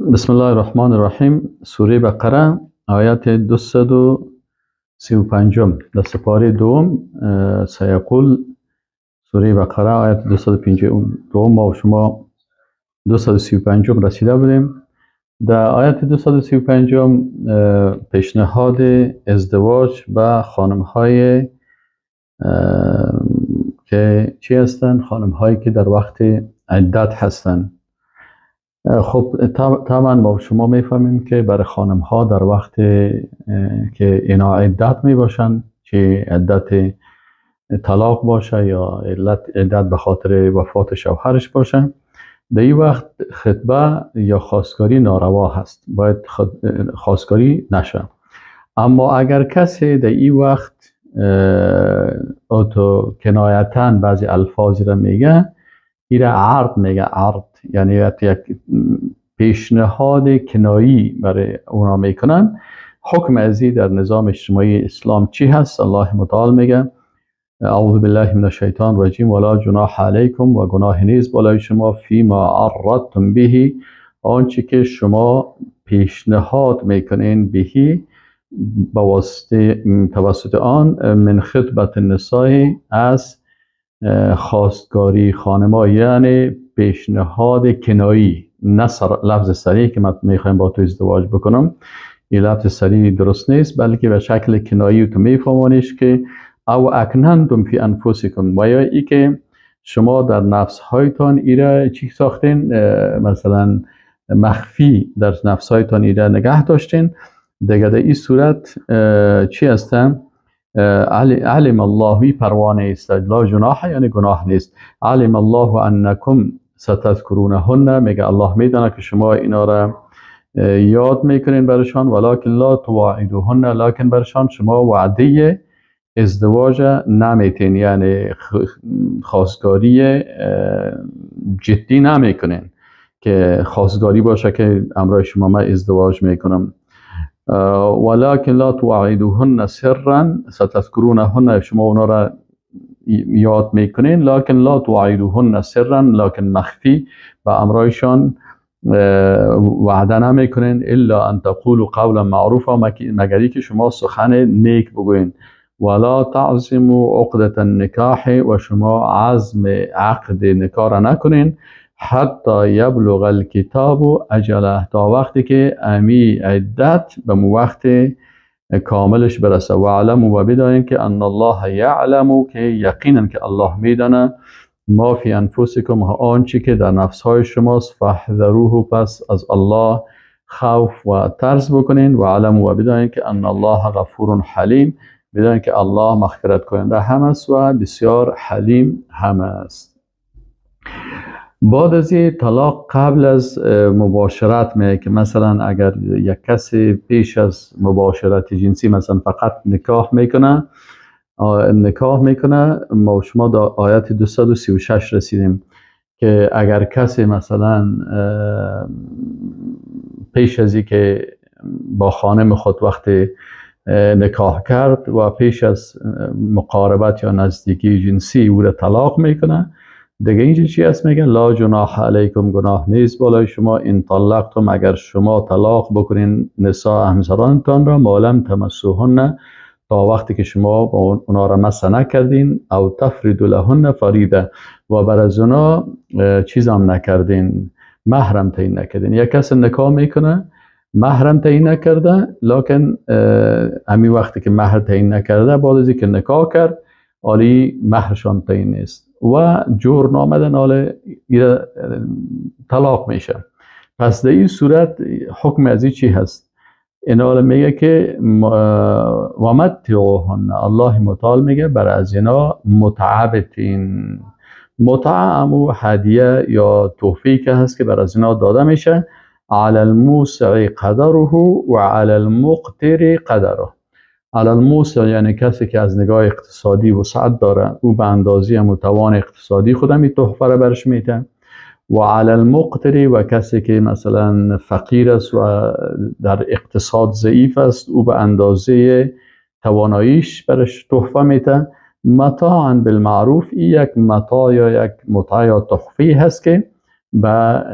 بسم الله الرحمن الرحیم. سوره بقره آیت 235 در سپاره دوم سیقول. سوره بقره آیت 252 ما و شما 235 رسیده بودیم. در آیت 235 پیشنهاد ازدواج به خانم های که چی هستند؟ خانم هایی که در وقت عدت هستند. خب طبعا ما شما میفهمیم که برای خانم ها در وقت که اینا عدت می باشن، چه عدت طلاق باشه یا عدت به خاطر وفات شوهرش باشه، در این وقت خطبه یا خواستگاری ناروا هست، باید خواستگاری نشه. اما اگر کسی در این وقت اوتو کنایتاً بعضی الفاظی را میگه، ایره عرض میگه، عرض یعنی یک پیشنهاد کنایی برای اونا میکنن. حکم ازی در نظام اجتماعی اسلام چی هست؟ الله متعال میگه اعوذ بالله من الشیطان الرجیم ولا جناح علیکم، و گناه نیست بالای شما، فیما عرضتم به، آنچه که شما پیشنهاد میکنین، بهی با واسطه توسط آن، من خطبت النساء، از خواستگاری خانما، یعنی پیشنهاد کنایی، نه لفظ صریح که من میخوایم با تو ازدواج بکنم، این لفظ صریح درست نیست، بلکه به شکل کنایی تو میفهمانیش که او اکننتم فی انفسکم، و یا ای که شما در نفس هایتان ایره چی ساختین، مثلا مخفی در نفس هایتان ایره نگه داشتین. دیگه در این صورت چی هستن؟ علم الله، پروانه است، لا جناح یعنی گناه نیست. علم الله انکم ستذکرونهن، میگه الله میدانه که شما اینا را یاد میکنین برشان، ولکن لا تواعدوهن، لکن برشان شما وعده ازدواج نمیتین، یعنی خواستگاری جدی نمیکنین که خواستگاری باشه که امرای شما من ازدواج میکنم. ولكن لا تواعدوهن سرا ستذكرونهن، شما اونا را یاد میکنین، لکن لا تواعدوهن سرا، لکن مخفی و امرایشان وعده نمیکنین، الا ان تقولوا قولا معروفا، مگری که شما سخن نیک بگوین. ولا تعزموا عقدة النکاح، و شما عزم عقد نکاح را نکنین، حتی یبلغ الکتاب اجله، تا وقتی که امی عدت به وقت کاملش برسه. و علموا، و بدانین که ان الله یعلم، که یقینا که الله میدانه، ما فی انفسکم، آنچه که در نفس های شماست، فاحذروه، پس از الله خوف و ترس بکنین. و علموا، و بدانین که ان الله غفور حلیم، بدانین که الله مغفرت کننده هم است و بسیار حلیم هم است. بعد از طلاق قبل از مباشرت میگه که مثلا اگر یک کسی پیش از مباشرت جنسی مثلا فقط نکاح میکنه، ما شما در آیت 236 رسیدیم که اگر کسی مثلا پیش از که با خانم خود وقتی نکاح کرد و پیش از مقاربت یا نزدیکی جنسی او را طلاق میکنه، دیگه اینجا چی هست؟ میگه لا جناح علیکم، گناه نیست بالای شما، ان طلقتم، اگر شما طلاق بکنین، نساء، همسرانتان را، ما لم تمسوهن، تا وقتی که شما با اونا را مس نکردین، او تفرضوا لهن فریضه، و بر از اونا چیز هم نکردین، مهرم تعیین نکردین. یک کس نکاح میکنه، مهرم تعیین نکرده، لکن امی وقتی که مهر تعیین نکرده، بعد از اینکه نکاح کرد آلی مهرشان تعیین نیست و جور نامدن، حال طلاق میشه. پس در این صورت حکم از این چی هست؟ این حال میگه که و متعوهن، الله متعال میگه بر از اینا متعه بتین. متعه امو هدیه یا تحفه که هست که بر از اینا داده میشه، علی الموسع قدره و علی المقتر قدره. علی الموسع یعنی کسی که از نگاه اقتصادی وسعت داره، او به اندازه هم توان اقتصادی خودم این تحفه را برش میده. و علی المقتر، و کسی که مثلا فقیر است و در اقتصاد ضعیف است، او به اندازه تواناییش برش تحفه میده. متاعا بالمعروف، این یک متاع یا یک متاع یا تحفه هست که به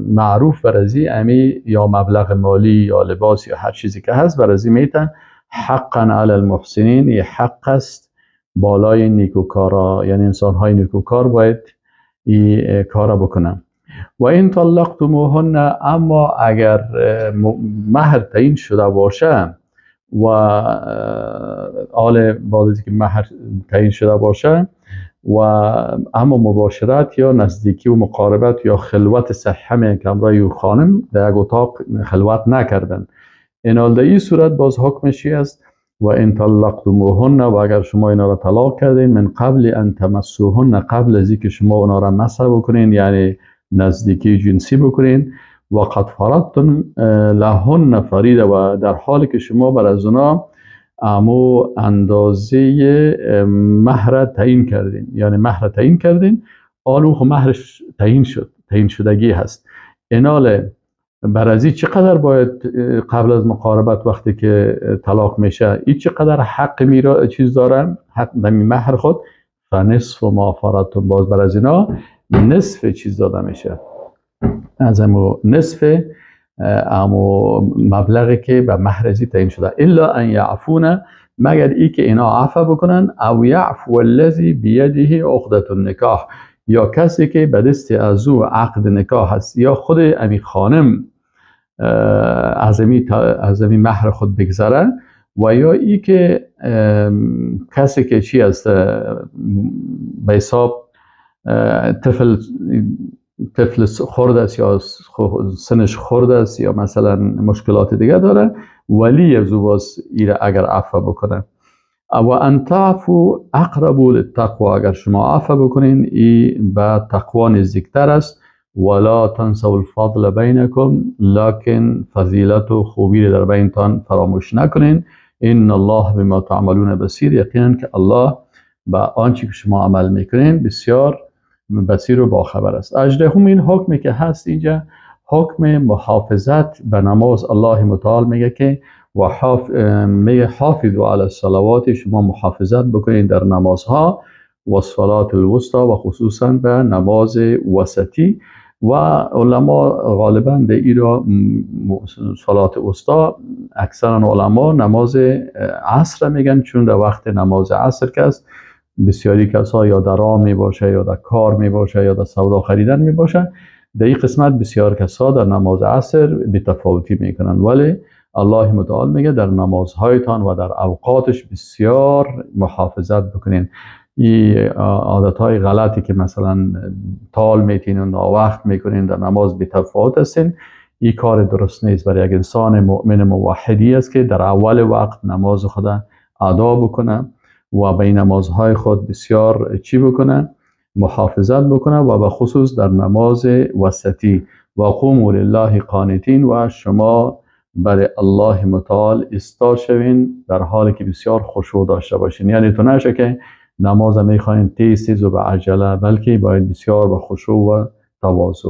معروف برازی امی یا مبلغ مالی یا لباس یا هر چیزی که هست برازی میتن. حقا علی المحسنین، یه حق است بالای نیکوکارا، یعنی انسانهای نیکوکار باید این کارا بکنن. و این طلقتموهن، اما اگر مهر تعیین شده باشه و آل بعد از اینکه مهر تعیین شده باشه و اما مباشرت یا نزدیکی و مقاربت یا خلوت صحیحه که همراه خانم در یک اتاق خلوت نکردن، این در این صورت باز حکمش چی است؟ و ان طلقتموهن، و اگر شما اینا را طلاق کردین، من قبل ان تمسوهن، قبل از اینکه شما اونا را مسح بکنین، یعنی نزدیکی جنسی بکنین، و قد فرضتم لهن فریده، و در حالی که شما بر از اونا امو اندازه مهر تعیین کردین، یعنی مهر تعیین کردین، آلو خب مهرش تعیین شد، تعیین شدگی هست. اینال بر از این چقدر باید قبل از مقاربت وقتی که طلاق میشه این چقدر حق میرا چیز داره، حق دمی مهر خود، فنصف ما فرضتم، باز بر از اینا نصف چیز داده میشه، از امو نصف امو مبلغی که به مهر ازی تعیین شده، الا ان یعفون، مگر ای که اینا عفو بکنن، او یعفو الذی بیده عقدة النکاح، یا کسی که به دست از او عقد نکاح هست، یا خود امی خانم از امی مهر خود بگذره، و یا ای که کسی که چی است به حساب طفل خرد است یا سنش خرد است یا مثلا مشکلات دیگه داره، ولی از او باز ایره اگر عفو بکنه. و ان تعفو اقرب للتقوی، اگر شما عفو بکنین ای به تقوا نزدیکتر است. ولا تنسوا الفضل بینکم، لکن فضیلت و خوبی در بینتان فراموش نکنین. ان الله بما تعملون بصیر، یقینا که الله به آنچه که شما عمل میکنین بسیار بصیر و باخبر است. اجدهم این حکمی که هست اینجا حکم محافظت به نماز. الله متعال میگه که و میگه حافظوا علی الصلوات، شما محافظت بکنین در نمازها، و الصلاة الوسطی، و خصوصا به نماز وسطی. و علما غالبا در ایرا صلات وسطی اکثرا علما نماز عصر میگن، چون در وقت نماز عصر که است بسیاری کسا یا در راه می باشه یا در کار می باشه یا در سودا خریدن می باشه، در این قسمت بسیار کسا در نماز عصر بی‌تفاوتی میکنن، ولی الله متعال میگه در نمازهایتان و در اوقاتش بسیار محافظت بکنین. این عادتهای غلطی که مثلا تال میتین و ناوقت میکنین، در نماز بی‌تفاوت هستین، این کار درست نیست. برای یک انسان مؤمن موحدی است که در اول وقت نماز خود ادا بکنه و به نمازهای خود بسیار چی بکنه، محافظت بکنه، و به خصوص در نماز وسطی. و قوموا لله قانتین، و شما برای الله متعال ایستا شوین در حالی که بسیار خشوع داشته باشین. یعنی تو نشه که نماز میخواین تیز تیز و به عجله، بلکه باید بسیار به خشوع و تواضع.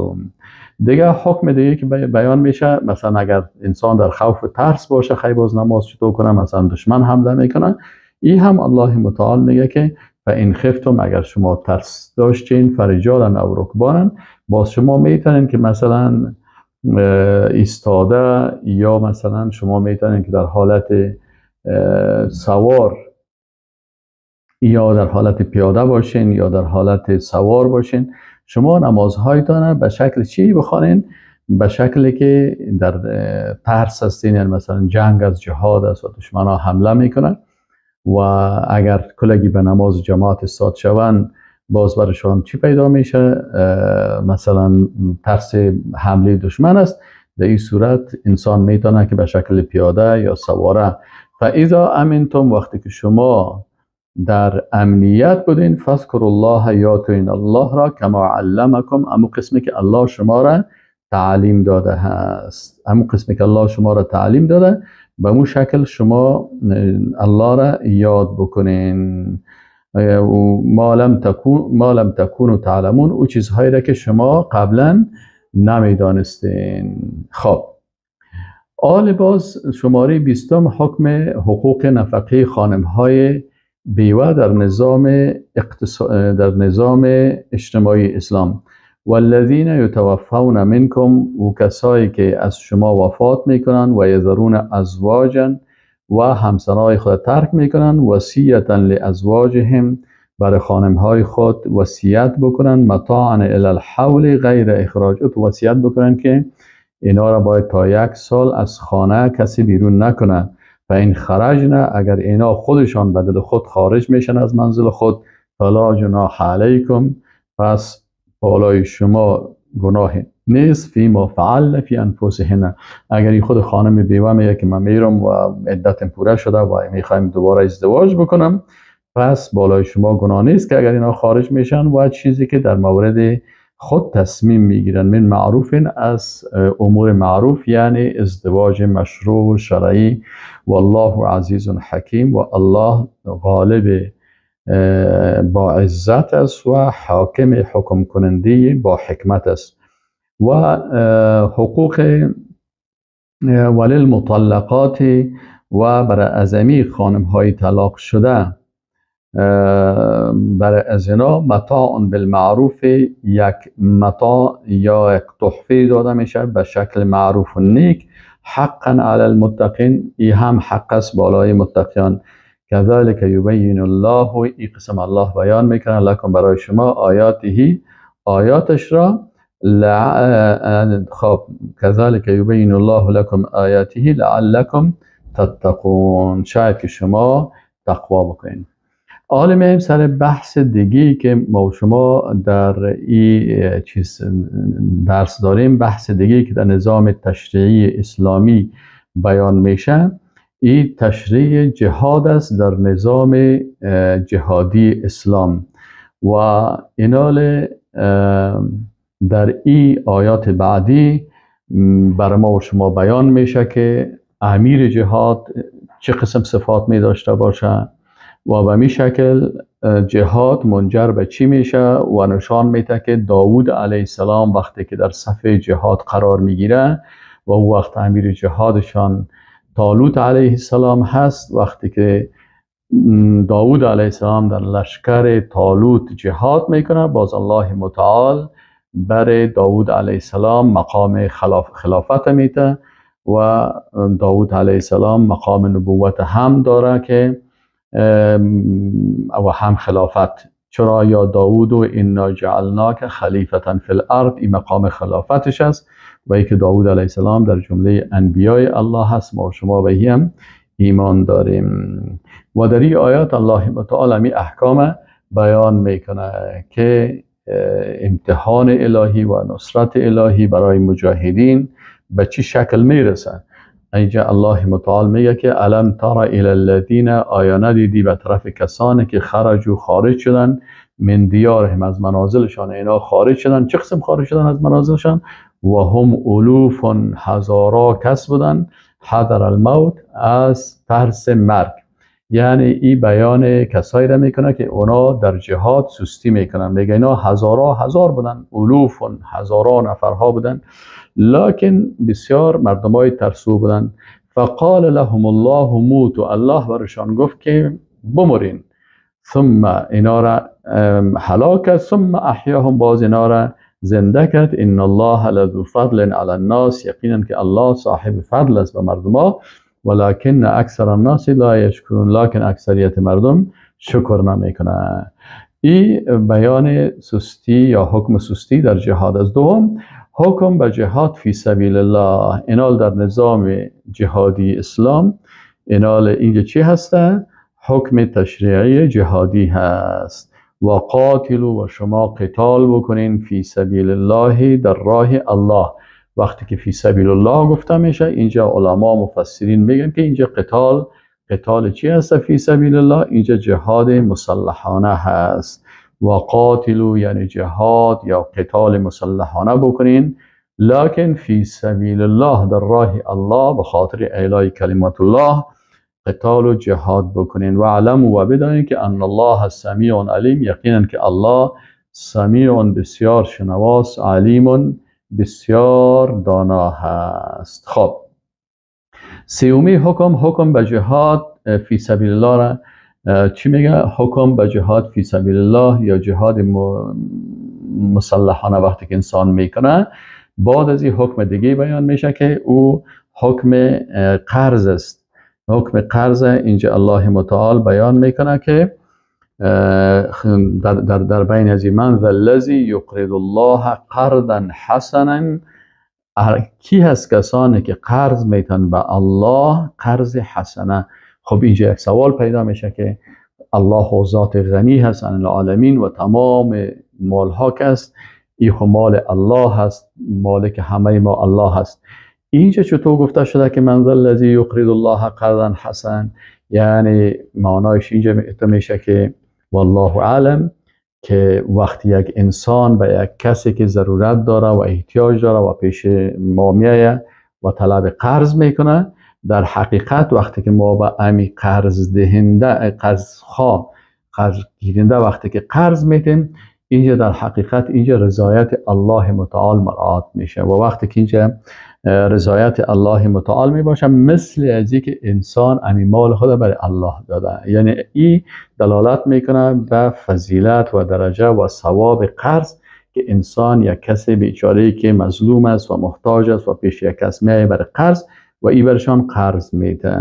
دیگه حکم دیگه که بیان میشه، مثلا اگر انسان در خوف و ترس باشه، خیلی باز نماز چطور کنه، مثلا دشمن حمله میکنه، این هم الله متعال میگه که فان خفتم، اگر شما ترس داشتین، فرجالا او رکبانا، باز شما میتونین که مثلا ایستاده، یا مثلا شما میتونین که در حالت سوار یا در حالت پیاده باشین یا در حالت سوار باشین، شما نمازهایتان به شکل چی بخوانین؟ به شکلی که در ترس هستین، یعنی مثلا جنگ از جهاد است و دشمنها حمله میکنن، و اگر کلگی به نماز جماعت استاد شوند، باز برشان چی پیدا میشه؟ مثلا ترس حمله دشمن است. در این صورت انسان میتونه که به شکل پیاده یا سواره. فاذا امنتم، وقتی که شما در امنیت بودین، فاذکروا الله، یاد کنین الله را، کما علمکم، امو قسمی که الله شما را تعلیم داده هست، امو قسمی که الله شما را تعلیم داده، به مو شکل شما الله را یاد بکنین. ما لم تکونوا تعلمون، او چیزهایی را که شما قبلا نمیدانستین. خب آل باز شماره 20، حکم حقوق نفقه خانمهای بیوه در نظام اجتماعی اسلام. والذین یتوفون منکم، و کسایی که از شما وفات میکنن، و یذرون ازواجا، و همسرای خود ترک میکنن، وصیتا لازواجهم، برای خانمهای خود وصیت بکنن، متاعا الی الحول غیر اخراج، وصیت بکنن که اینا را باید تا 1 سال از خانه کسی بیرون نکنه. و این خرجنه، اگر اینا خودشان بدل خود خارج میشن از منزل خود، فلا جناح علیکم، پس بالای شما گناه نیست، فی ما فعل فی انفسهن، اگر این خود خانم بیوه میگه که من میرم و عدتم پوره شده و میخوایم دوباره ازدواج بکنم، پس بالای شما گناه نیست که اگر اینا خارج میشن و چیزی که در مورد خود تصمیم میگیرن، من معروف، از امور معروف، یعنی ازدواج مشروع و شرعی. والله عزیز حکیم، و الله غالب با عزت است و حاکم حکم کننده با حکمت است. و حقوق وللمطلقات، و برای ازمی خانم های طلاق شده، برای از اینا متاع بالمعروف، یک متاع یا یک تحفه داده میشه به شکل معروف و نیک، حقا علی المتقین، ای هم حق است بالای متقیان. كذلك یبین الله، ای قسم الله بیان میکنه، لکم برای شما، آیاته، آیاتش را، خب كذلك یبین الله لکم آیاته لعلکم تتقون، شاید که شما تقوا بکنین. حالا میایم سر بحث دیگه که ما و شما در این چیز درس داریم. بحث دیگه که در نظام تشریعی اسلامی بیان میشه، این تشریع جهاد است در نظام جهادی اسلام. و اینال در این آیات بعدی بر ما و شما بیان میشه که امیر جهاد چه قسم صفات می داشته باشه و به می شکل جهاد منجر به چی میشه، و نشان میده که داوود علیه السلام وقتی که در صف جهاد قرار میگیره و او وقت امیر جهادشان طالوت علیه السلام هست، وقتی که داوود علیه السلام در لشکر طالوت جهاد میکنه، باز الله متعال برای داوود علیه السلام مقام خلافت میده و داوود علیه السلام مقام نبوت هم داره که و هم خلافت. چرا یا داوود و انا جعلناک خلیفة فی الارض، این مقام خلافتش است و ای که داوود علیه السلام در جمله انبیای الله هست، ما شما به هم ایمان داریم. و در این آیات الله متعال می احکام بیان میکنه که امتحان الهی و نصرت الهی برای مجاهدین به چی شکل میرسه. اینجا الله متعال میگه که الم تر الی الذین، آیا ندیدی به طرف کسانی که خرجوا خارج شدن، من دیارهم، از منازلشان اینا خارج شدن. چه قسم خارج شدن از منازلشان؟ و هم الوف، هزارا کس بودن، حذر الموت، از ترس مرگ. یعنی این بیان کسایی را میکنه که اونا در جهاد سستی میکنن. میگه اینا هزارا هزار بودن، الوف، هزارا نفرها بودن، لکن بسیار مردمای ترسو بودن. فقال لهم الله موتوا، الله برشان گفت که بمرین. ثم اینا را هلاک کرد، ثم احیاهم، باز اینا را زنده کرد. ان الله لذو فضل علی الناس، یقینا که الله صاحب فضل است به مردما، ولکن اکثر الناس لا یشکرون، لکن اکثریت مردم شکر نمیکنه. این بیان سستی یا حکم سستی در جهاد است. دوم، حکم به جهاد فی سبیل الله. اینال در نظام جهادی اسلام، اینال اینجا چی هسته؟ حکم تشریعی جهادی هست. و قاتلوا، و شما قتال بکنین، فی سبیل الله، در راه الله. وقتی که فی سبیل الله گفته میشه، اینجا علما مفسرین میگن که اینجا قتال، قتال چی هست فی سبیل الله؟ اینجا جهاد مسلحانه هست. و قاتلوا یعنی جهاد یا قتال مسلحانه بکنین، لکن فی سبیل الله، در راه الله، به خاطر اعلای کلمات الله قتال و جهاد بکنین. و علموا، و بدانید که ان الله سمیع علیم، یقینا که الله سمیع بسیار شنواست، علیم بسیار دانا هست. خب سومی حکم، حکم به جهاد فی سبیل الله را چی میگه؟ حکم به جهاد فی سبیل الله یا جهاد مسلحانه وقتی که انسان میکنه، بعد از این حکم دیگه بیان میشه که او حکم قرض است. حکم قرض اینجا الله متعال بیان میکنه که در بین از من ذا الذی یقرض الله قرضا حسنا، کی هست کسانی که قرض میتن به الله قرض حسنه. خب اینجا یک سوال پیدا میشه که الله ذات غنی هست عن العالمین و تمام مالها که است ای خو مال الله هست، مالک همه ما الله هست. اینجا چطور گفته شده که من ذا الذی یقرض الله قرضا حسن؟ یعنی معنایش اینجا میشه که والله اعلم که وقتی یک انسان به یک کسی که ضرورت داره و احتیاج داره و پیش ما میایه و طلب قرض میکنه، در حقیقت وقتی که ما به امی قرض دهنده، قرض خواه، قرض گیرنده وقتی که قرض میدیم، اینجا در حقیقت اینجا رضایت الله متعال مراعات میشه و وقتی که اینجا رضایت الله متعال میباشه، مثل از اینکه انسان امی مال خود برای الله داده، یعنی این دلالت میکنه به فضیلت و درجه و ثواب قرض که انسان یک کسی بیچاره که مظلوم است و محتاج است و پیش یک کس میایه برای قرض و ای برشان قرض میده.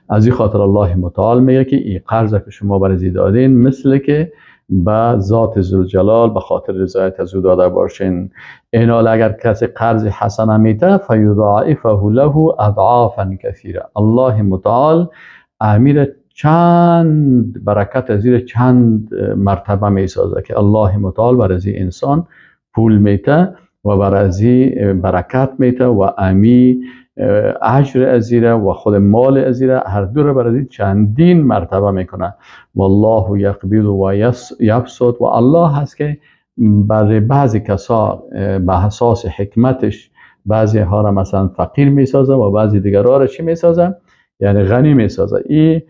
از این خاطر الله متعال میگه که این قرض که شما برای دادین مثل که به ذات ذوالجلال به خاطر رضایت از او داده باشین. اینال اگر کسی قرض حسنه میده فیضاعفه له اضعافا کثیره، الله متعال امیر چند برکت از زیر چند مرتبه میسازه که الله متعال بر از انسان پول میده و بر از برکت میده و امی اجر ازیره و خود مال ازیره، هر دو رو بر چندین مرتبه میکنه. والله یقبض و یبسط، و الله هست که برای بعضی کسا به اساس حکمتش بعضی ها را مثلا فقیر میسازه و بعضی دیگرها را چی میسازه؟ یعنی غنی میسازه. این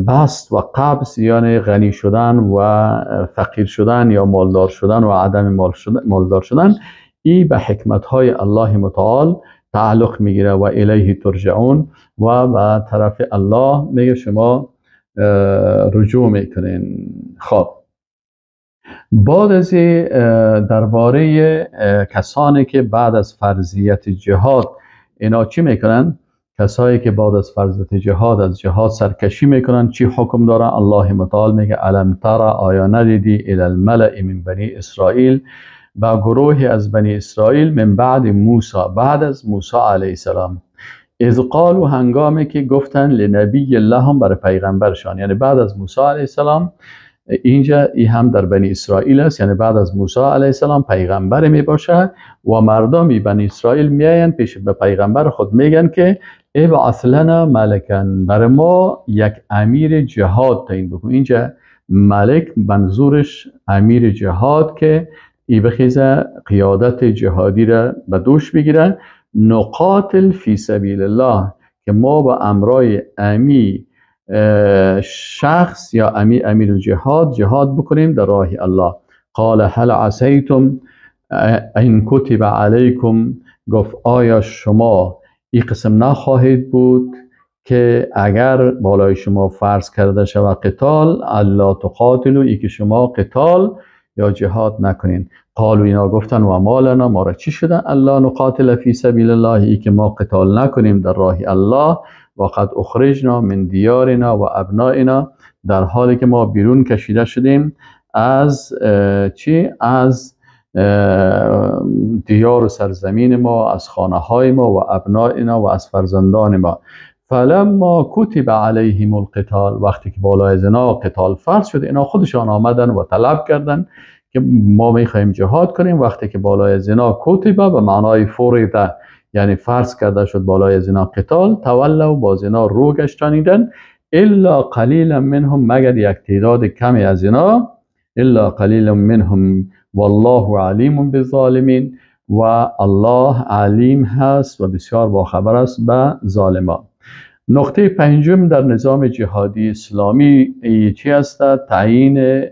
بسط و قبض یعنی غنی شدن و فقیر شدن یا مالدار شدن و عدم مالدار شدن، این به حکمت های الله متعال تعلق میگیره و الیه ترجعون، و به طرف الله میگه شما رجوع میکنین. خب بعد از درباره کسانی که بعد از فرضیت جهاد اینا چی میکنن؟ کسایی که بعد از فرضیت جهاد از جهاد سرکشی میکنن چی حکم داره؟ الله متعال میگه الم تر، آیا ندیدی، الی الملأ من بنی اسرائیل، با گروهی از بنی اسرائیل، من بعد موسی، بعد از موسی علیه السلام، اذ قالوا، هنگامی که گفتن لنبی لهم، برای پیغمبرشان، یعنی بعد از موسی علیه السلام، اینجا ای هم در بنی اسرائیل است، یعنی بعد از موسی علیه السلام پیغمبر می باشه و مردمی بنی اسرائیل میاین پیش به پیغمبر خود میگن که ابعث لنا ملکا، برای ما یک امیر جهاد تعیین بکن. اینجا ملک منظورش امیر جهاد که ای بخیزه قیادت جهادی را به دوش بگیره، نقاتل فی سبیل الله، که ما با امرای امی شخص یا امی امیر جهاد جهاد بکنیم در راه الله. قال هل عصیتم ان کتب علیکم، گفت آیا شما این قسم نخواهید بود که اگر بالای شما فرض کرده شود قتال، الا تقاتلوا، ای که شما قتال یا جهاد نکنین. قالوا، اینا گفتن و ما لنا، ما را چی شده، الا نقاتل فی سبیل الله، ای که ما قتال نکنیم در راه الله، و قد اخرجنا من دیارنا و ابنائنا، در حالی که ما بیرون کشیده شدیم از چی؟ از دیار و سرزمین ما، از خانه های ما و ابنائنا و از فرزندان ما. فلما کتب علیهم القتال، وقتی که بالای زنا قتال فرض شد، اینا خودشان آمدن و طلب کردن که ما میخواهیم جهاد کنیم. وقتی که بالای زنا کتب به معنای فرض، یعنی فرض کرده شد بالای زنا قتال، تولوا، با زنا رو گشتانیدن، الا قلیلا منهم، مگر یک تعداد کمی از اینا، الا قلیلا منهم والله علیم بالظالمین، و الله علیم هست و بسیار باخبر است به ظالمان. نقطه پنجم در نظام جهادی اسلامی چی است؟ تعیین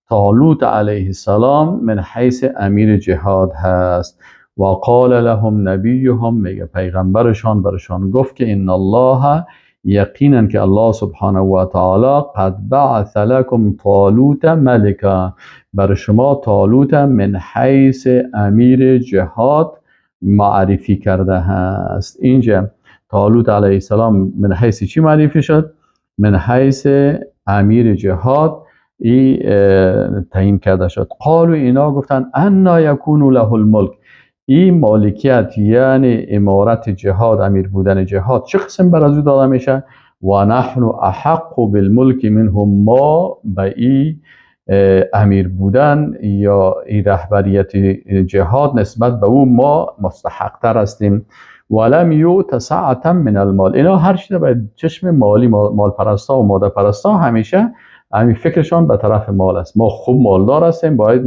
طالوت علیه السلام من حیث امیر جهاد هست. و قال لهم نبیهم، میگه پیغمبرشان برشان گفت که ان الله یقینا که الله سبحانه و تعالی قد بعث لكم طالوت ملکا، بر شما طالوت من حیث امیر جهاد معرفی کرده است. اینجا طالوت علیه السلام من حیث چی معرفی شد؟ من حیث امیر جهاد ای تعیین کرده شد. قالوا اینا گفتن انا یکون له الملک، این مالکیت یعنی امارت جهاد، امیر بودن جهاد چه قسم بر از او داده میشه؟ و نحن احق بالملک منهم، ما به ای امیر بودن یا ای رهبریت جهاد نسبت به او ما مستحق تر هستیم. ولم یؤت سعة من المال، اینا هر چیز به چشم مالی، مال پرستا و ماده پرستا همیشه همین فکرشان به طرف مال است. ما خوب مالدار هستیم، باید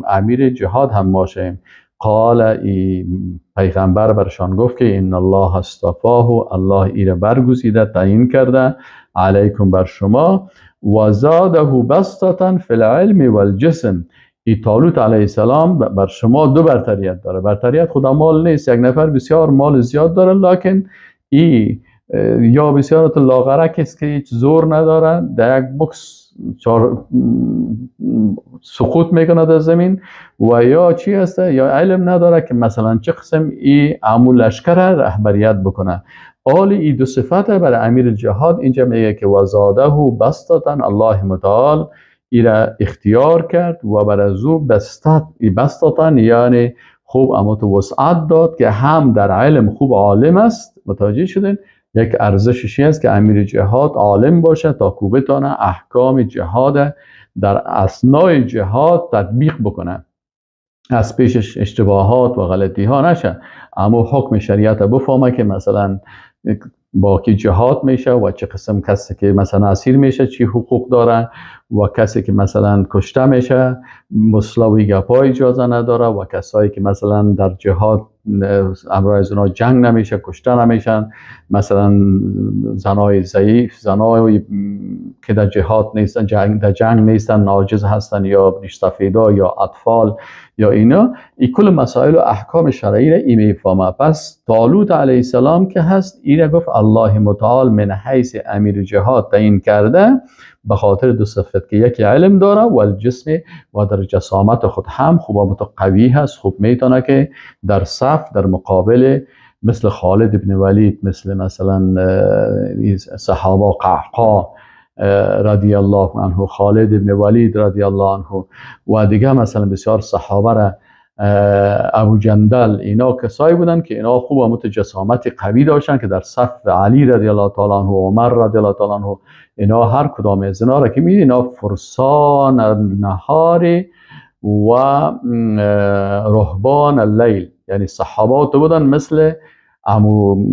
امیر جهاد هم باشیم. قال ای پیغمبر برشان گفت که ان الله اصطفاه، الله ای را برگزیده تعیین کرده علیکم بر شما، و زاده بسطة فی العلم والجسم. ای طالوت علیه السلام بر شما دو برتریت داره. برتریت خدا مال نیست، یک نفر بسیار مال زیاد داره لکن ای یا بسیار لاغرک است که هیچ زور نداره، در یک بکس سقوط میکنه در زمین، و یا چی هست یا علم نداره که مثلا چه قسم ای عمو لشکر رهبریت بکنه. آل ای دو صفت برای امیر جهاد اینجا میگه که وزاده بسطة، الله متعال ای را اختیار کرد و بر از او بسطة یعنی خوب اما تو وسعت داد که هم در علم خوب عالم است. متوجه شدین؟ یک ارزششی است که امیر جهاد عالم باشه تا کو بتانه احکام جهاد در اثنای جهاد تطبیق بکنه، از پیشش اشتباهات و غلطی ها نشه، اما حکم شریعت بفهمه که مثلا با کی جهاد میشه و چه قسم کسی که مثلا اسیر میشه چی حقوق داره، و کسی که مثلا کشته میشه مسلوی گپا اجازه نداره، و کسایی که مثلا در جهاد امرای از اونا جنگ نمیشه کشته نمیشن، مثلا زنای ضعیف، زنای که در جهاد نیستن، در جنگ نیستن، ناجز هستن یا ریش سفیدا یا اطفال یا اینا، ای کل مسائل و احکام شرعی را ای میفهمه. پس طالوت علیه السلام که هست ای را گفت الله متعال من حیث امیر جهاد تعیین کرده به خاطر دو صفت که یکی علم داره و الجسم و در جسامت خود هم خوب قوی هست، خوب میتونه که در صف در مقابل مثل خالد ابن ولید، مثل مثلا صحابه قعقاع رضی الله عنه، خالد ابن ولید رضی الله عنه و دیگه مثلا بسیار صحابه را، ابو جندل، اینا کسایی بودن که اینا خوب هم جسامت قوی داشتن که در صف علی رضی الله تعالی عنه و عمر رضی الله تعالی عنه، اینا هر کدام از اینا را که می‌دید اینا فرسان النهار و رهبان اللیل، یعنی صحابات بودن مثل امو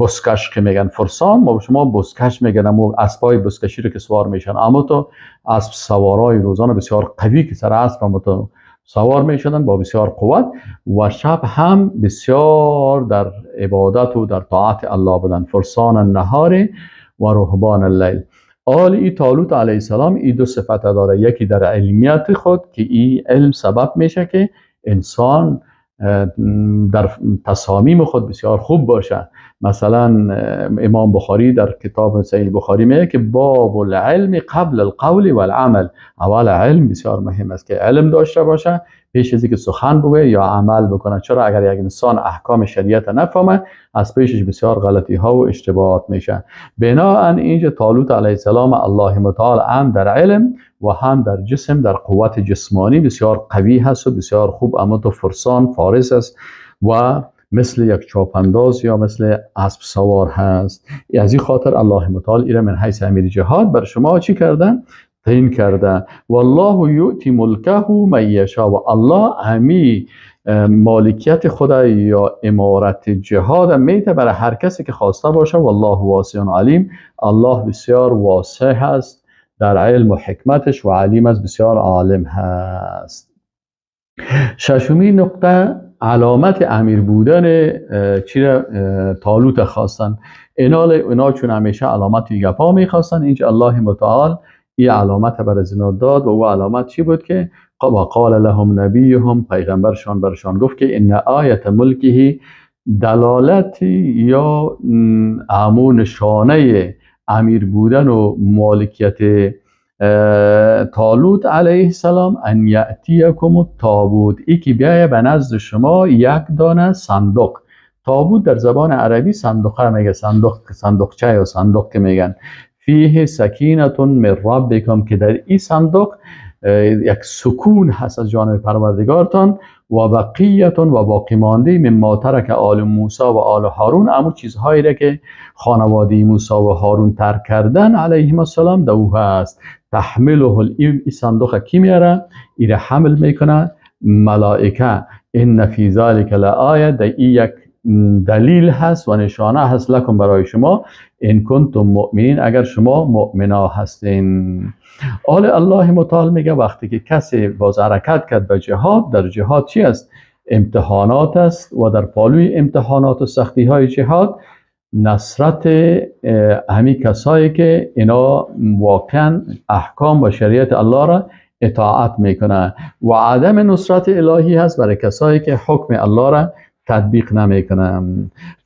بسکش که میگن فرسان، ما شما بسکش میگن، امو اسبای بسکشی رو که سوار میشن، اما تو اسب سوارای روزانه بسیار قوی که سر اسب اما تو سوار میشدن با بسیار قوت، و شب هم بسیار در عبادت و در طاعت الله بودن. فرسان النهار و رهبان اللیل. آل ای طالوت علیه السلام ای دو صفت داره، یکی در علمیت خود که ای علم سبب میشه که انسان در تصامیم خود بسیار خوب باشه. مثلا امام بخاری در کتاب صحیح بخاری میگه که باب العلم قبل القول والعمل، اول علم بسیار مهم است که علم داشته باشه پیش از اینکه سخن بگه یا عمل بکنه. چرا اگر یک انسان احکام شریعت نفهمه از پیشش بسیار غلطی ها و اشتباهات میشه. بناءً اینجا طالوت علیه السلام الله متعال هم در علم و هم در جسم، در قوت جسمانی بسیار قوی هست و بسیار خوب اما تو فرسان فارس است و مثل یک چاپنداز یا مثل اسب سوار هست. از این خاطر الله متعال ایره من حیث امیر جهاد بر شما چی کردن؟ تعیین کرده. والله یؤتی ملکه من یشاء، و الله همی مالکیت خدا یا امارت جهاد میته برای هر کسی که خواسته باشه. والله واسع علیم، الله بسیار واسع هست در علم و حکمتش و علیم است، بسیار عالم هست. ششمین نقطه علامت امیر بودن چی را طالوت خواستن. اینا چون همیشه علامت گپا میخواستن، اینجا الله متعال این علامت بر از اینا داد و او علامت چی بود که وقال لهم نبیهم، پیغمبرشان برشان گفت که ان آیت ملکه، دلالت یا امو نشانه امیر بودن و مالکیت طالوت علیه السلام ان یأتیکم التابوت، ای که بیایه به نزد شما یک دانه صندوق. تابوت در زبان عربی صندوقه میگه، صندوق، صندوقچه یا صندوق که میگن. فیه سکینة من ربکم، که در این صندوق یک سکون هست از جانب پروردگارتان، و بقیة و باقی مانده مما ترک آل موسی و آل هارون، اما چیزهایی را که خانواده موسی و هارون ترک کردن علیهم السلام در او هست. تحمله، این صندوق کی میاره؟ ایره حمل میکنه ملائکه. ان فی ذلک لآیه، در این یک دلیل هست و نشانه هست لکم برای شما، ان کنتم مؤمنین، اگر شما مؤمنا هستین. آل الله متعال میگه وقتی که کسی باز حرکت کرد به جهاد، در جهاد چی است؟ امتحانات است و در پالوی امتحانات و سختی های جهاد نصرت همی کسایی که اینا واقعا احکام و شریعت الله را اطاعت میکنه، و عدم نصرت الهی هست برای کسایی که حکم الله را تطبیق نمیکنه.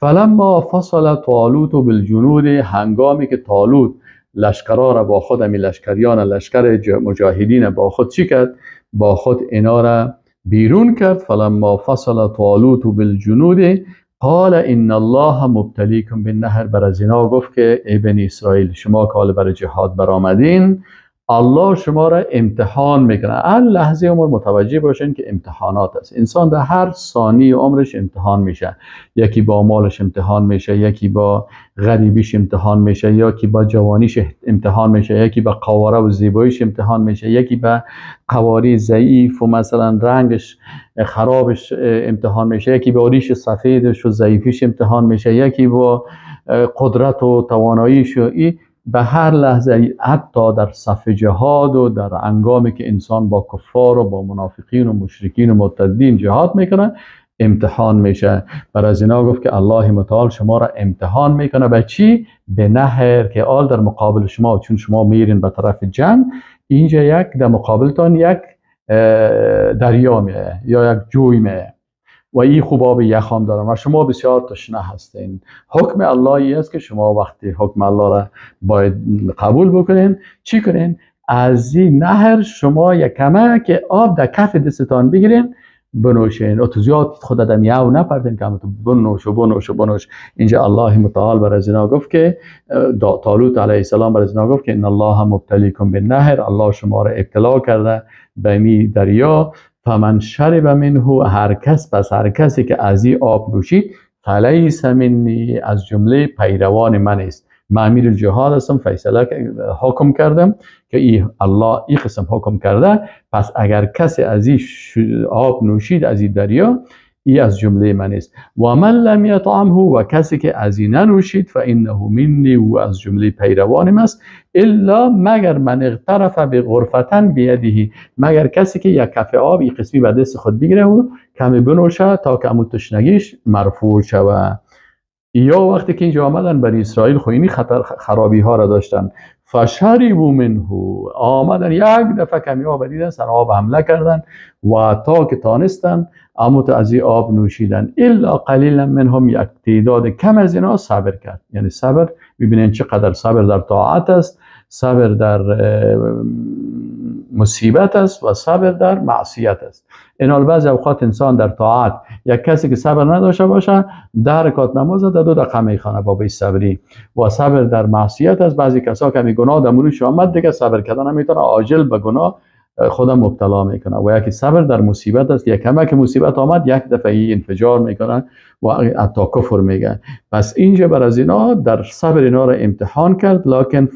فلما فصل طالوت بالجنود، هنگامی که طالوت لشکرها را با خود، همی لشکریان لشکر مجاهدین با خود چی کرد؟ با خود اینا را بیرون کرد. فلما فصل طالوت بالجنود قال ان الله مبتلیکم بالنهر، بر از اینا گفت که ای بنی اسرائیل، شما که حال برای جهاد برآمدین، الله شما را امتحان میکنه. هر لحظه عمر متوجه باشین که امتحانات است. انسان در هر ثانیه عمرش امتحان میشه. یکی با مالش امتحان میشه، یکی با غریبیش امتحان میشه، یکی با جوانیش امتحان میشه، یکی با قواره و زیباییش امتحان میشه، یکی با قواری ضعیف و مثلا رنگش خرابش امتحان میشه، یکی با ریش سفیدش و ضعیفیش امتحان میشه، یکی با قدرت و تواناییش و ای. به هر لحظه حتی در صف جهاد و در هنگامی که انسان با کفار و با منافقین و مشرکین و مرتدین جهاد میکنه امتحان میشه. بر از اینا گفت که الله متعال شما را امتحان میکنه به چی؟ به نهر که آل در مقابل شما، چون شما میرین به طرف جنگ، اینجا یک در مقابلتان یک دریا میه یا یک جوی میه و این خوب آب یخ هم دارن و شما بسیار تشنه هستین. حکم الله ای است که شما وقتی حکم الله را باید قبول بکنین، چی کنین؟ از این نهر شما یک کمه که آب در کف دستتان بگیرین بنوشین و تو زیاد خود آدم یو نپردین که تو بنوش و بنوش و بنوش. اینجا الله متعال بر از اینا گفت که طالوت علیه السلام بر از اینا گفت که ان الله مبتلیکم بالنهر، الله شما را ابتلا کرده به می دریا. فمن شرب منه، هر کس، پس هر کسی که از این آب نوشید، فلیس منی، از جمله پیروان من است. من امیر الجهاد هستم، فیصله حکم کردم که ای الله ای قسم حکم کرده، پس اگر کسی از این آب نوشید از این دریا، ای از جمله من است. و من لم یطعمه، و کسی که از این ننوشید، فانه منی، و از جمله پیروان است. الا مگر من اغترف بغرفة بیده، مگر کسی که یک کف آب ای قسمی به دست خود بگیره و کمی بنوشه تا که امو تشنگیش مرفوع شوه. یا وقتی که اینجا آمدن بنی اسرائیل، خو اینی خطر خرابی ها را داشتن. فشربوا منه، آمدن یک دفعه کمی آب دیدن، سر آب حمله کردن و تا که تانستن اما تو از این آب نوشیدن. الا قلیلا منهم، یک تعداد کم از اینا صبر کرد. یعنی صبر، ببینین چقدر صبر در طاعت است، صبر در مصیبت است و صبر در معصیت است. اینا بعضی اوقات انسان در طاعت، یک کسی که صبر نداشته باشه 10 رکعت نماز در 2 دقیقه میخوانه با بی صبری. و صبر در معصیت است. بعضی کسا که می گناه در مروش آمد دیگه صبر کردن نمیتونه، عاجل به گناه خودم مبتلا میکنه. و یکی صبر در مصیبت است، یک کمک مصیبت آمد یک دفعه انفجار میکنه و حتی کفر میگه. پس اینجا بر از اینا در صبر اینا را امتحان کرد. لکن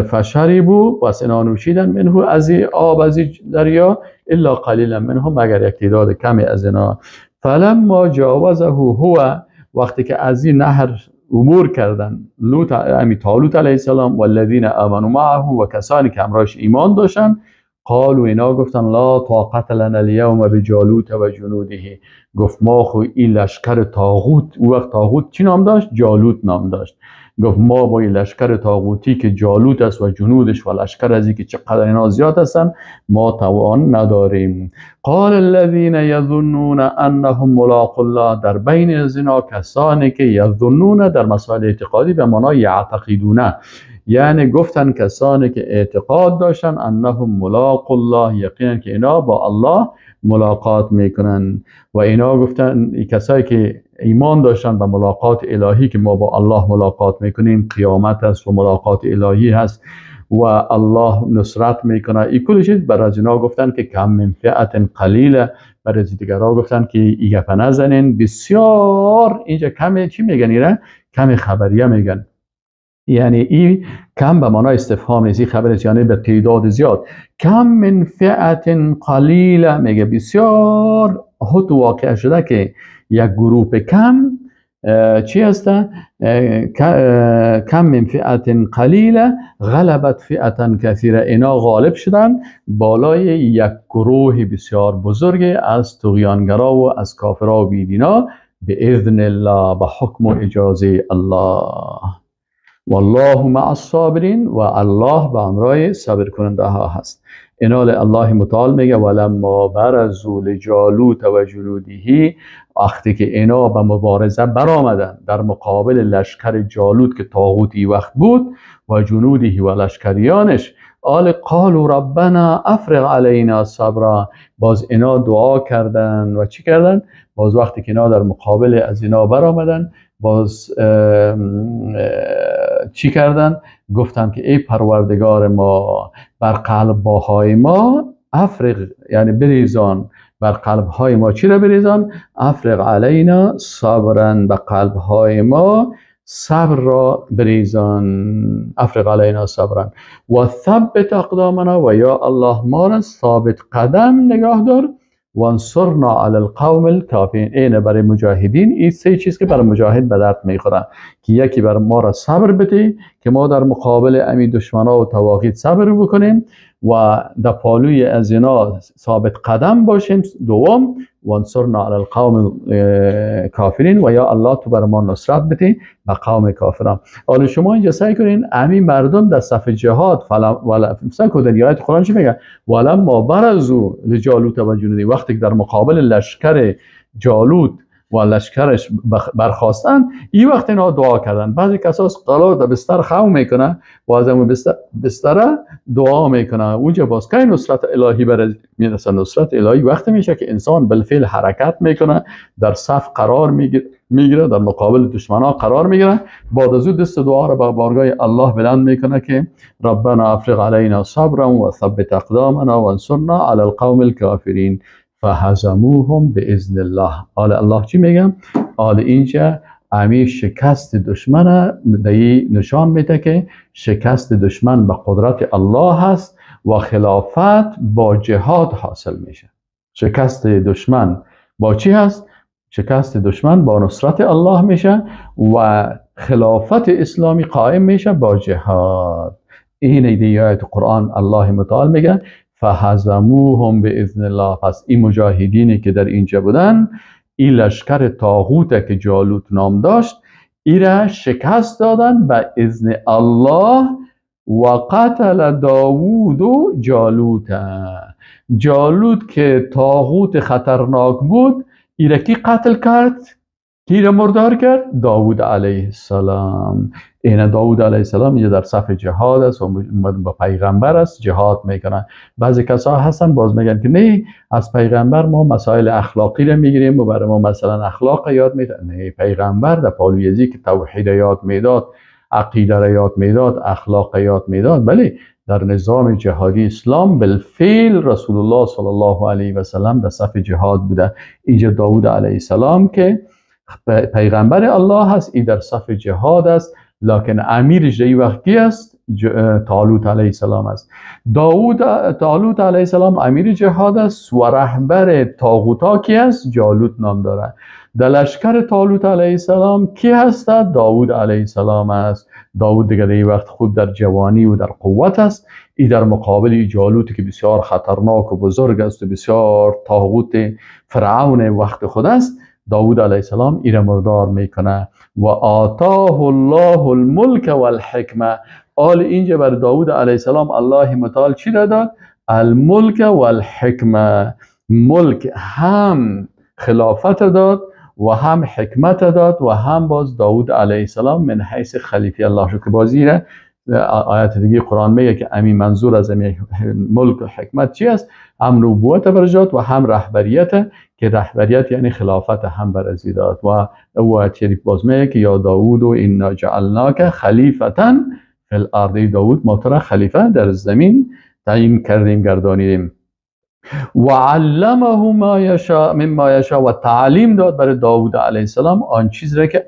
فشربوا، پس اینا نوشیدن منه، از آب از دریا، الا قلیلا منهم، مگر یک تعداد کمی از اینا. فلما جاوزه هو، وقتی که از این نهر عبور کردن لوط، امی طالوت علیه السلام و الذین آمنوا معه، و کسانی که همراهش ایمان داشتن، قالوا اینا گفتن لا طاقت لنا اليوم بجالوت و جنوده. گفت ما خو این لشکر طاغوت، او وقت طاغوت چی نام داشت؟ جالوت نام داشت. گفت ما با این لشکر طاغوتی که جالوت است و جنودش و لشکر از که چقدر اینا زیاد هستن ما توان نداریم. قال الذين يظنون انهم ملاقوا الله، در بین از اینا کسانی که یظنون در مسائل اعتقادی به معنای یعتقدون، یعنی گفتن کسانی که اعتقاد داشتن انهم ملاقوا الله، یقینا که اینا با الله ملاقات میکنن. و اینا گفتن کسایی که ایمان داشتن به ملاقات الهی که ما با الله ملاقات میکنیم، قیامت است و ملاقات الهی هست و الله نصرت میکنه، این کل چیز برای از اینا گفتن که کم من فئة قلیله. برای از دیگرها گفتن که ای گپ نزنین بسیار. اینجا کم چی میگن؟ اینا کم خبریه میگن، یعنی این کم به معنای استفهام نیست، این خبر است، یعنی به تعداد زیاد. کم من فئة قلیله میگه بسیار حد واقع شده که یک گروه کم چی هست؟ کم من فئة قلیله غلبت فئة کثیره، اینا غالب شدن بالای یک گروه بسیار بزرگ از طغیانگرا و از کافرا و بیدینا، باذن الله، به حکم و اجازه الله. والله مع الصابرین، و الله به همراه صبر کننده ها هست. اینال الله متعال میگه ولما برزوا لجالوت و جنوده، وقتی که اینا به مبارزه برآمدن در مقابل لشکر جالوت که طاغوتی وقت بود و جنوده و لشکریانش، آل قالوا ربنا افرغ علینا صبرا، باز اینا دعا کردن و چی کردن؟ باز وقتی که اینا در مقابل از اینا برآمدن باز چی کردن؟ گفتن که ای پروردگار ما بر قلب های ما افرغ، یعنی بریزان بر قلب های ما. چی را بریزان؟ افرغ علینا صبرا، به قلب های ما صبر را بریزان. افرغ علینا صبرا و ثبت اقدامنا، و یا الله ما را ثابت قدم نگاه دار. وانصرنا علی القوم الکافرین. اینه برای مجاهدین، این سه چیز که برای مجاهد به درد میخوره که یکی بر ما را صبر بده که ما در مقابل امی دشمنا و طواغیت صبر بکنیم و در پالوی از اینا ثابت قدم باشیم. دوم وانصرنا علی القوم الکافرین، و یا الله تو بر ما نصرت بده به قوم کافران. حالا شما اینجا سعی کنین امی مردم در صف جهاد سعی کنین، آیت قرآن چی میگه؟ ولما برزوا لجالوت و جنوده، وقتی که در مقابل لشکر جالوت و لشکرش برخواستن، این وقت اینا دعا کردن. بعضی کساس قرار در بستر خو میکنه و از اون بستر دعا میکنه، اونجا باز کی نصرت الهی بر میرسه؟ نصرت الهی وقتی میشه که انسان بالفعل حرکت میکنه، در صف قرار میگیره، در مقابل دشمنا قرار میگیره، بعد از او دست دعا را به بارگاه الله بلند میکنه که ربنا افرغ علینا صبرا و ثبت اقدامنا وانصرنا علی القوم الکافرین فهزموهم باذن الله. آل الله چی میگم؟ آل اینجا امی شکست دشمن دی نشان میده که شکست دشمن به قدرت الله هست و خلافت با جهاد حاصل میشه. شکست دشمن با چی هست؟ شکست دشمن با نصرت الله میشه و خلافت اسلامی قائم میشه با جهاد. این ایده آیت قرآن الله متعال میگه فهزموهم باذن الله. پس این مجاهدینی که در اینجا بودن، این لشکر طاغوت که جالوت نام داشت، ایره شکست دادن به اذن الله. و قتل داوود و جالوت. جالوت که طاغوت خطرناک بود، ایره کی قتل کرد؟ کی را مردار کرد؟ داوود علیه السلام. این داوود علیه السلام اینجا در صف جهاد است و با پیغمبر است، جهاد میکنن. بعضی کسا هستن باز میگن که نه، از پیغمبر ما مسائل اخلاقی را میگیریم و برای ما مثلا اخلاق یاد میده. نه، پیغمبر در پالویزی که توحید یاد میداد، عقیده را یاد میداد، اخلاق یاد میداد، ولی در نظام جهادی اسلام بالفعل رسول الله صلی الله علیه و سلم در صف جهاد بوده. اینجا داوود علیه السلام که پیغمبر الله هست، این در صف جهاد است، لکن امیرش در این وقت کی است؟ طالوت علیه السلام است. داود طالوت علیه السلام امیر جهاد است و رهبر طاغوتا کی است؟ جالوت نام داره. در لشکر طالوت علیه السلام کی هست؟ داود علیه السلام است. داود دیگه در این وقت خود در جوانی و در قوت است. ای در مقابل جالوت که بسیار خطرناک و بزرگ است و بسیار طاغوت فرعون وقت خود است، داود علیه السلام ای را مردار میکنه. و آتاه الله الملک والحکمه. آل اینجا بر داود علیه السلام الله متعال چی را داد؟ الملک والحکمه. ملک هم خلافت داد و هم حکمت داد و هم باز داود علیه السلام من حیث خلیفه الله شد، که بازی را آیات دیگه قرآن میگه که امین منظور از ملک و حکمت چی است؟ هم نبوت برجات و هم رهبریت، که رهبریت یعنی خلافت هم بر ازی داد. و او آیت شریف باز میگه که یا داود و انا جعلناک خلیفتا فی الارض. داود ما تو را خلیفه در زمین تعیین کردیم، گردانیدیم. و علمه ما یشاء مما یشاء، و تعلیم داد برای داود علیه السلام آن چیز را که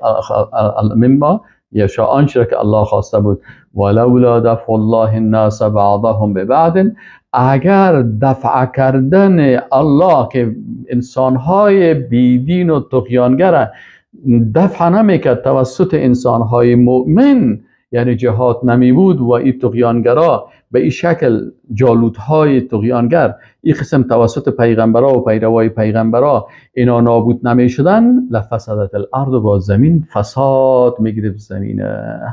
مما یشاء، آن چیز را که الله خواسته بود. ولولا دفع الله الناس بعضهم ببعض، اگر دفع کردن الله که انسانهای بیدین و طغیانگر دفع نمیکرد توسط انسانهای مؤمن، یعنی جهاد نمی بود و این طغیانگرا به این شکل جالوت‌های طغیانگر این قسم توسط پیغمبرا و پیروای پیغمبرا اینا نابود نمی شدن، لفسدت الارض، با زمین فساد میگرفت. زمین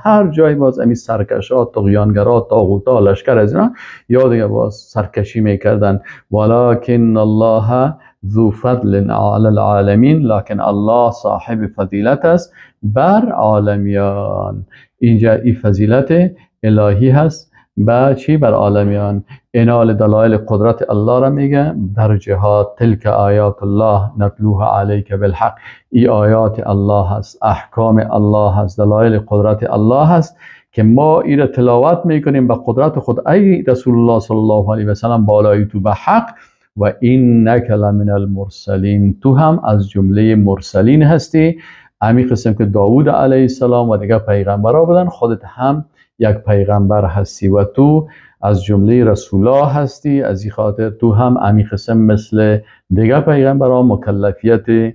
هر جای باز امی سرکشا، طغیانگرا، طاغوتا، لشکر از اینا یا دیگه باز سرکشی میکردن. ولکن الله ذو فضل علی العالمین، لکن الله صاحب فضیلت است بر عالمیان. اینجا این فضیلت الهی هست با چی؟ بر عالمیان. اینال دلایل قدرت الله را میگه در جهاد. تلک آیات الله نتلوها علیک بالحق، ای آیات الله هست، احکام الله هست، دلایل قدرت الله هست که ما ای را تلاوت میکنیم به قدرت خود ای رسول الله صلی الله علیه و سلم بالای تو به حق. و انک لمن المرسلین، تو هم از جمله مرسلین هستی. همین قسم که داود علیه السلام و دیگر پیغمبرها بودن، خودت هم یک پیغمبر هستی و تو از جمله رسولا هستی. از این خاطر تو هم همین قسم مثل دیگر پیغمبرها مکلفیت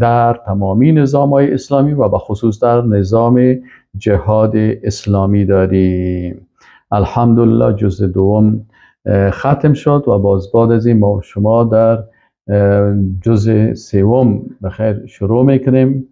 در تمامی نظام های اسلامی و به خصوص در نظام جهاد اسلامی داری. الحمدلله جزء دوم ختم شد و باز بعد از این ما شما در جزء سوم بخیر شروع میکنیم.